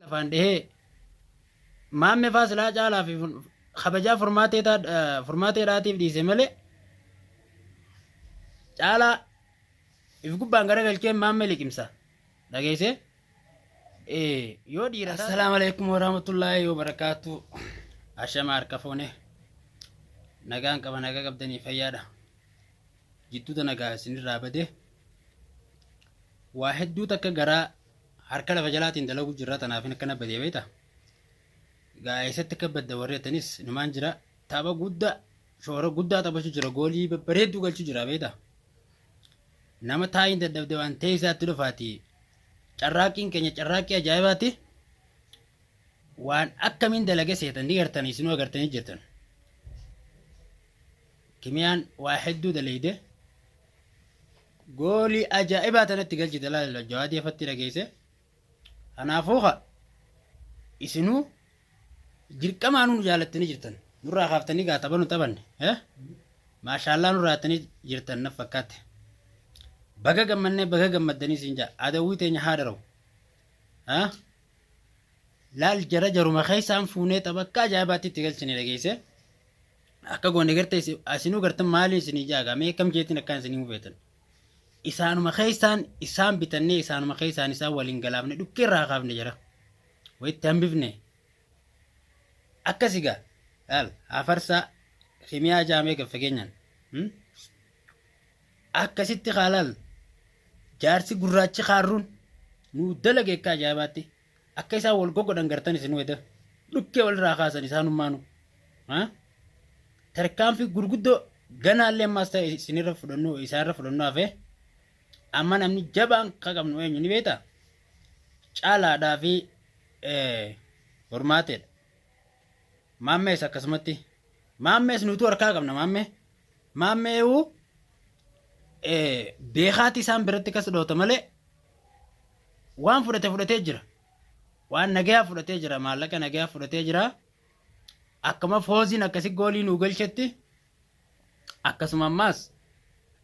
Afaan dhehee maammee faa silaa caalaa fi kabajaa furmaateedhaatiif dhiise malee caalaa if gubbaan gara galchee maammee liqimsa dhageesse yoo dhiira. Assalaamu alaikum warahmatullaahi wabarakaatu. Ashama harka fuune, nagaan qaba, nagaa qabdanii, fayyaadha. Jidduuta nagaa isinirraa bade, waa hedduu takka garaa harka lafa jalaatiin dalagu jirra, tanaafin akkana badee beekta. Gaa eessatti akka badda warri jettanis, numaan jira, tapha guddaa shoora guddaa taphachuu jira, goolii babbareedduu galchuu jira beekta. Nama taa'iin dadhabde waan ta'e isaatti dhufaati. Carraaqqiin keenya carraaqqii ajaa'ibaati. Waan akkamiin dalage seetan ni gartanii, isinuu agartanii jirtan. Kimiyaan waa hedduu daleyde. Goolii ajaa'ibaa tanatti galchite, laala jawaadii afatti dhageesse. Kanaafuu haa isinuu dirqamaa nu jaalattanii jirtan. Nurraa kaaftanii gaa tapha nu taphanne. Maashaallaa nurraa jettanii jirtan na fakkaatte. Baga gammannee, baga gammaddanii siin jaa. Adawwii teenya haa dharawu. Laal jara jaruma keessaan fuunee tapha akka ajaa'ibaatti itti galchine dhageesse. Akka goone garte asinuu gartan maaliin isinii jaaga mee akkam jeetiin akkaan isinii hubatan. Isaanuma keessaan isaan bitannee, isaanuma keessaan isaan waliin galaafne, dhukkee irraa kaafne, jara. Wayitti hambifne. Akkasi gaa. Laal hafarsaa kimiyaa jaamee gad fageenyaan. Akkasitti haalaal jaarsi gurraachi kaarruun nuu dalage akka ajaa'ibaatti. Akka isaan wal goggodhan gartan isin wayita dhukkee walirraa kaasan isaanummaanu. Tarkaanfii gurguddoo ganaallee ammaas ta'e isinirra fudhannu, isaanirra fudhannu hafe. Amma namni jabaan ka qabnu eenyu ni beektaa? Caalaadhaa fi hormaateedha. Maammees akkasumatti. Maammees nutu harkaa qabna maammee. Maammee'uu beekaati isaan biratti kas dhoota malee waan fudhate fudhatee jira. Waan nagayaa fudhatee jira. Maallaqa nagayaa fudhatee jira. Akkuma fooziin akkasi goolii nuu galchetti, akkasuma ammaas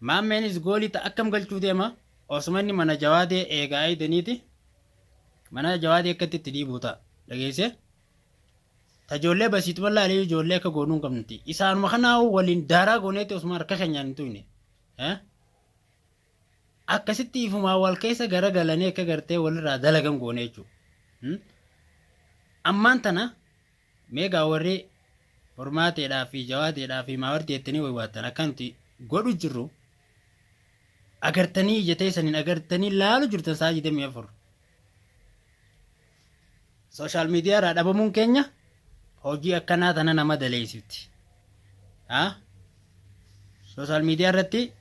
maammeenis goolii ta'a akkam galchuu deema, osuma inni mana jawaadee eegaa eegdaniiti mana jawaadee akkatti itti dhiibuu ta'a dhageesse. Ta ijoollee basiituma laalee ijoollee akka goonuu hin qabnuti. Isaanuma kanaa waliin daaraa gooneetti osuma harka keenyaan hin tuyne. Akkasitti ifumaa wal keessa garagalanii akka gartee walirraa dalagan goone jechuudha. Ammaan tana meegaa warri hormaateedhaa fi jawaadeedhaa fi maawardi jettanii waywaattan, akka nuti godhu jirru agartanii, ija teessaniin agartanii laalu jirtan sa'a 24. Social media irraa dhabamuun keenya hojii akkanaa tana nama daleessifti. Social media irratti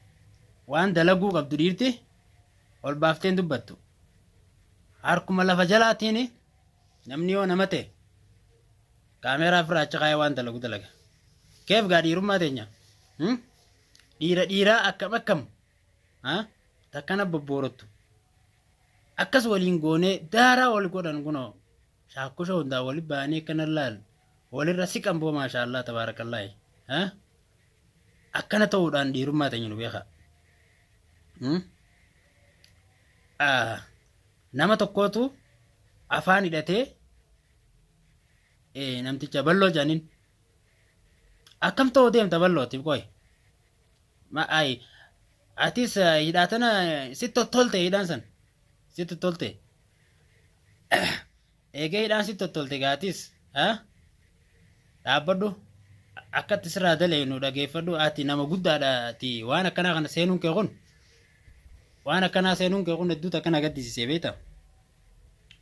waan dalaguu qabdu dhiirti ol baafteen dubbattu. Harkuma lafa jalaatiin namni yoo nama ta'e kaameeraa ofirraa achi kaayee waan dalagu dalaga. Keef gaa dhiirummaa teenya. Dhiira dhiiraa akkam akkam takkana bobboorottu. Akkas waliin goonee daaraa wal godhan, kunoo shaakkusha hundaa wali ba'anii akkana laal walirra siqan boo, maashaallaa tabaarakallaahi. Akkana ta'uudhaan dhiirummaa teenya nu beeka. Nama tokkootu afaan hidhatee namticha bal'oo jedhaniin, akkam ta'uu deemta bal'ootiif qoy. Ay atis hidhaa tana sitti tolte, hidhaan san sitti tolte, eegee hidhaan sitti tolte gaatis dhaabbadhu, akkatti sirraa daleenu dhageeffadhu. Ati nama guddaadha, ati waan akkanaa kana seenuun kee kun, waan akkanaa seenuun kee kun hedduu takka na gaddisiisee beekta.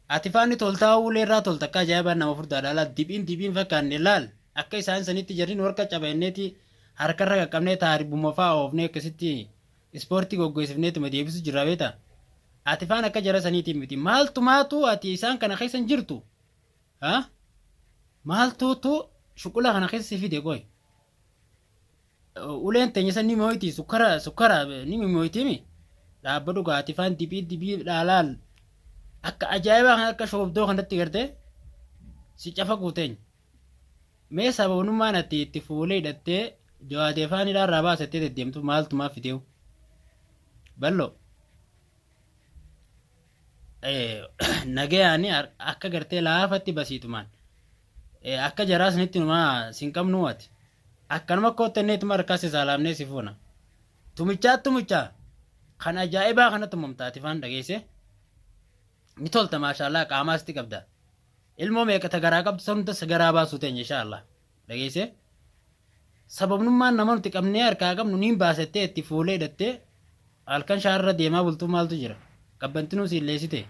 Ati faanni toltaa ulee irraa tolta, akka ajaa'ibaan nama furdaadha, laal diphiin diphiin fakkaanne, laal akka isaan sanitti jarri warqa cabenneeti harkarra qaqqabnee taaribuma fa'aa oofnee akkasitti ispoortii goggoysifneetuma deebisu jirra beekta. Ati faan akka jara saniitiin miti, maaltu maatu ati isaan kana keessa hin jirtu? Maaltuutu shuqula kana keessa si fide qoy? Uleen teenya san ni mooyti, sukkara sukkara ni mooytiimi. Dhaabbadhu gaati faan dibii dibii dhaalaal akka ajaa'ibaa kan akka shoobdoo kanatti gartee si cafa guuteenya. Mee sababnummaan ati itti fuulee hidhattee jawaadee faan hidhaa irraa baasattee deddeemtu maaltu maaf fideewu? Bal'oo. Nagayaani akka gartee laafatti basiitumaan akka jaraa sanitti numaa sin qabnu ati. Akkanuma koottanneetuma harkaa si saalaamnee si fuuna. Tumichaa tumichaa kan ajaa'ibaa kana tumamtaati faan dhageesse. Ni tolta, maashaallah, qaamaas ti qabda. Ilmoo meeqa ta garaa qabdu san hunda garaa baasuu teenya inshaallah. Dhageesse? Sababnummaan nama nuti qabnee harkaa qabnu niin baasettee itti fuulee hidhattee halkan shaarra deemaa bultuu maaltu jira? Qabbantinuu siin leessite.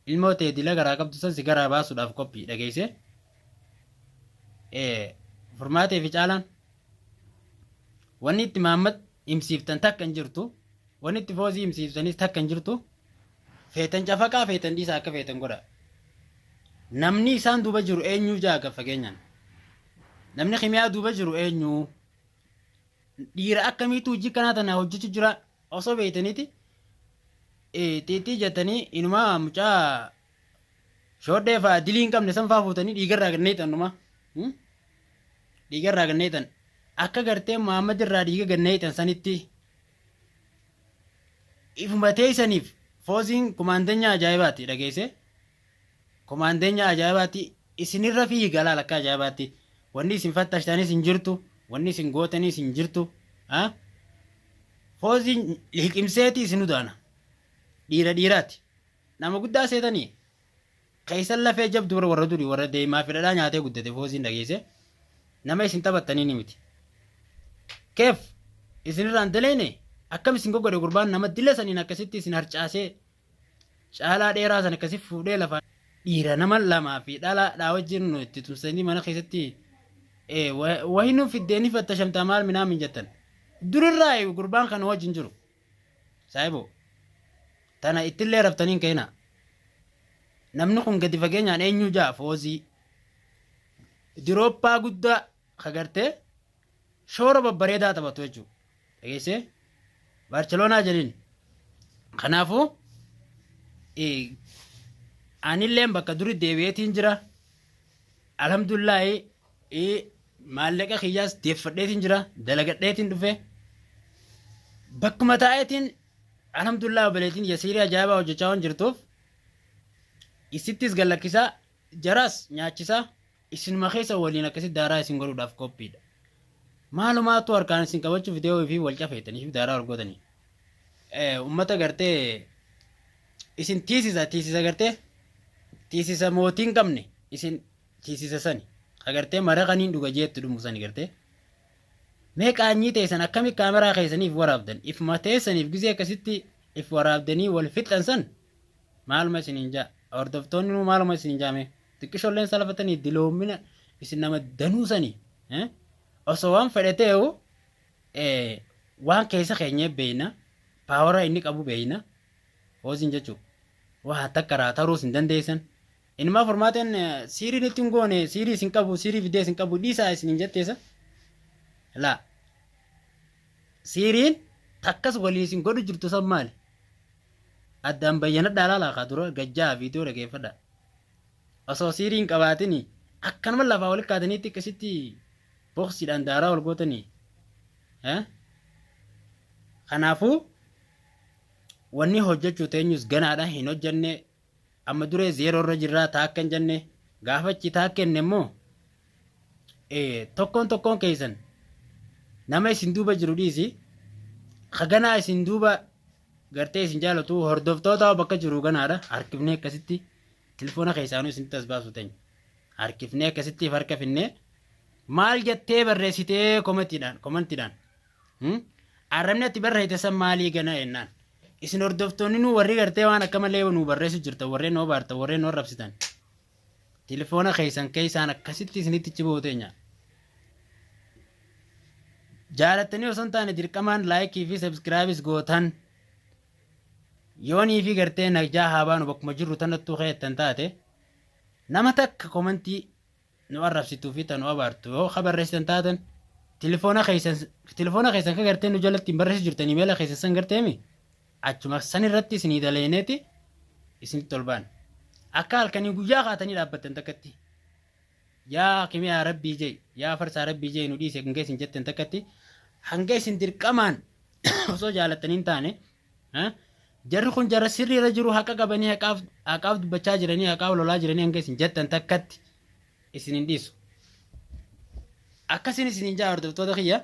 Ilmoo ta'e dila garaa qabdu san si garaa baasuudhaaf qophii, dhageesse? Furmaatee fi Caalaan wanni itti Maammad himsiiftan takka hin jirtu. Wanni itti Foozii himsiiftanis takka hin jirtu. Feetan cafaqaa, feetan dhiisaa, akka feetan godha. Namni isaan duuba jiru eenyuu jaaga fageenyaan. Namni kimiyaa duuba jiru eenyu? Dhiira akkamiitu hojii kanaa tana hojjechuu jira osoo beeytaniiti xiixii jettanii inumaa mucaa shoodhee fa'aa dilii hin qabne san fa'aa fuutanii dhiigarraa ganneetan numa. Dhiigarraa ganneetan. Akka gartee Muhammad irraa dhiiga ganneetan sanitti ifuma teessaniif. Fooziin kumaandeenya ajaa'ibaati, dhageesse? Kumaandeenya ajaa'ibaati, isinirra fiiga laal akka ajaa'ibaatti. Wanni isin fattashtanis hin jirtu, wanni isin gootanis hin jirtu. Fooziin liqimseeti isin udaana. Dhiira dhiiraati. Nama guddaa seetanii. Keessan lafee jabdu warra durii, warra deemaa fi dhadhaa nyaatee guddate Fooziin, dhageesse? Nama isin taphattanii ni miti. Keef isinirraan daleene akkam isin goggodhe gurbaan nama dila saniin akkasitti isin harcaasee Caalaa dheeraa sana akkasi fuudhee lafa dhiira nama lamaa fi dhalaa dhaa wajjin nu itti tumsanii mana keessatti wahi nu fiddeeni fattashamtaa maal minaa min jettan. Durirraa gurbaan kana wajjin jiru. Saayiboo tana ittillee raftanii hin ka'inaa. Namni kun gadi fageenyaan eenyuu ja'a? Foozii. Dirooppaa guddaa kagartee shoora babbareedaa taphatu jechuudha. Dhageessee? Baarceloonaa jedhin. Kanaafuu anilleen bakka duri deebi'eetiin jira. Alhamdulillaahi, maallaqa kiyyaas deeffadheetiin jira. Dalagadheetiin dhufe. Bakkuma taa'eetiin alhamdulillah obboleettiin yasiirii ajaa'ibaa hojjechaa waan jirtuuf isittis gallakkisaa, jaraas nyaachisaa, isinuma keessa waliin akkasitti daaraa isin godhuudhaaf qophiidha. Maalumaatu harkaan isin qabachuuf dee'uu fi wal cafeetanii fi daaraa wal gootanii. Uummata gartee isin tiisisa tiisisa gartee tiisisa mootii hin qabne isin tiisisa sani. Agartee maraqaniin dhuga jeettu dhumu sani gartee. Mee qaanyii teessan akkami kaameraa keessaniif waraabdan? Ifuma teessaniif gizee akkasitti if waraabdanii wal fixxan san maaluma isiniin jaa? Hordoftoonni nuu maaluma isiniin jaame? Xiqqishoolleen salfatanii diloomina isin nama danuu sanii. Osoo waan fedhe ta'eu waan keessa keenyee beeyna, power inni qabu beeyna. Hooziin jechuudha. Waa takka raataruus hin dandeessan. Inumaa Furmaateen siiriin itti hin goone, siirii isin qabu, siirii fidee isin qabu dhiisaa isin hin jetteessa. Laa. Siiriin takkas walii isin godhu jirtu san maali? Addaan bayyanadhaa laalaa kaa dura gajjaa viidiyoo dhageeffadhaa. Osoo siirii hin qabaatini akkanuma lafaa walitti kaataniitti akkasitti boksiidhaan daaraa wal gootanii. Kanaafuu wanni hojjechuu teenyus ganaadha, hin hojjenne. Amma duree zeeroo irra jirraa taakka hin jenne. Gaafa achi taakka kenne immoo tokkoon tokkoon keessan nama isin duuba jiru dhiisi, kaganaa isin duuba gartee isin jaalatu hordoftoota bakka jiru ganaadha harkifnee akkasitti telefoona keessaanuu isinitti as baasu teenya harkifnee akkasitti harka finnee maal jettee barreessitee komantiidhaan arrabni ati barreessite san maalii gana jennaan. Isin hordoftoonni nu warri gartee waan akka malee nu barreessu jirtan, warreen nu abaartan, warreen nu arrabsitan, telefoona keessan keessaan akkasitti isinitti ciboo teenya. Jaalattanii osoo hin taane dirqamaan like fi subscribe gootan yoonii fi gartee najaa haa baanu bakkuma jirru tanattuu keettan taate nama takka comment nu arrabsituu fi ta nu abaartu yoo ka barreessitan taatan telefoona keessan ka gartee nu jalatti hin barreessu jirtan imeela keessan san garteemi achuma san irratti isinii daleeneeti isinitti ol baan akka halkanii guyyaa kaatanii dhaabbattan takkatti yaa kimiyaa rabbii jee, yaa farsaa rabbii jee, nu dhiise hanga isin jettan takkatti, hanga isin dirqamaan osoo jaalattanii hin taane. Jarri kun jara sirrii irra jiru, haqa qabanii, haqaaf dubbachaa jiranii, haqaaf lolaa jiranii hanga isin jettan takkatti isin hin dhiisu. Akkasin isin hin jaa, hordoftoota kiyya.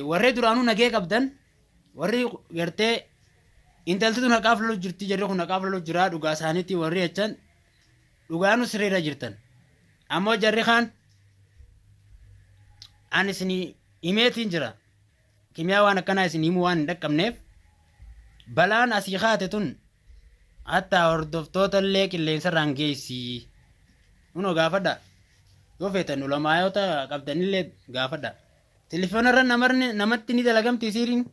Warri duraanuu nagee qabdan, warri gartee intalti tun haqaaf lolu jirti, jarri kun haqaaf lolu jira, dhugaa isaaniitti warri jechan dhugaanuu sirriirra jirtan. Ammoo jarri kaan ani isin himeetiin jira. Kimiyaa waan akkanaa isin himuu waan hin dhaqqabneef, balaan asii kaate tun hatta hordoftoota illee qilleensarraan geessi. Kunoo gaafadha. Yoo feetan ulamaayota qabdanillee gaafadha. Telefoonarra namatti ni dalagamti siiriin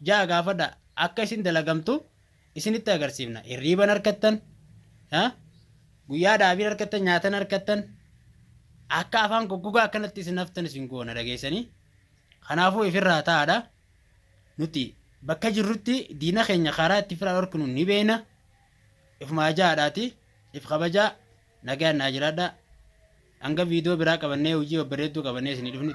ja'a, gaafadha. Akka isin dalagamtu isinitti agarsiifna. Hirriiban harkattan, guyyaa dhaabiin harkattan, nyaatan harkattan, akka afaan goggogaa akkanatti isin haftan isin goona, dhageessanii. Kanaafuu ifirraa taa'aadha. Nuti bakka jirrutti diina keenya karaa itti firaa dhorkinu ni beena. Ifumaa ja'aadhaati. If kabajaa, nagaan naa jiraadha. Hanga viidiyoo biraa qabannee, hojii babbareedduu qabannee isinii dhufnutti.